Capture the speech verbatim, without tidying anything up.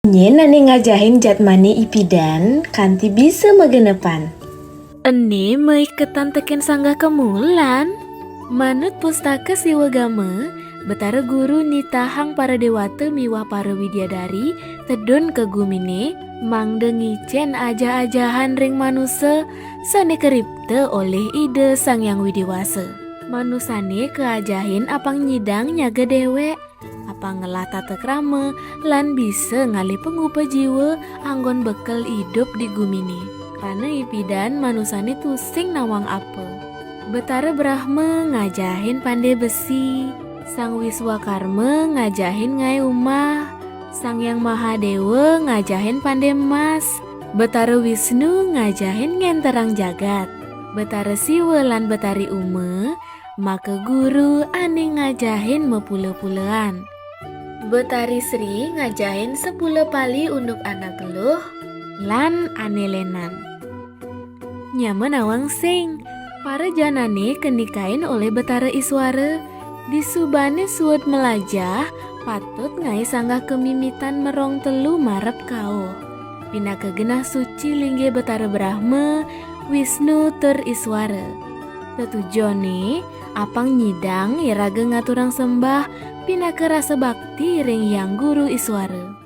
Nyén ané ngajahin jadmané ipidan kanti bisa magenepan. Ené maiketan tekén sanggah kemulan. Manut pustaka Siwagama, Betara Guru nitahang para déwata miwah para widyadari tedun ka guminé, mangda ngicén ajah-ajahan ring manusa sané karipta olih Ida Sang Hyang Widhi Wasa. Manusané kaajahin apang nyidang nyaga déwék, apang ngelah tata krama, lan bisa ngalih pangupa jiwa anggon bekel idup di guminé. Krana ipidan manusané tusing nawang apa. Betara Brahma ngajahin pandé besi, Sang Wiswakarma ngajahin ngaé umah, Sang Hyang Mahadéwa ngajahin pandé emas, Betara Wisnu ngajahin ngénterang jagat, Betara Siwa lan Betari Uma maka guru ané ngajahin mapula-pulaan. Betari Sri ngajahin sapula pali unduk anak luh lan ané lénan. Nyama nawang sing, para janané kanikain olih Betara Iswara. Disubané suud malajah, patut ngaé sanggah kamimitan merong telu marep kauh. Pinaka genah suci linggih Betara Brahma, Wisnu tur Iswara. Tetujoné, apang nyidang iraga ngaturang sembah pinaka rasa bakti ring Hyang Guru Iswara.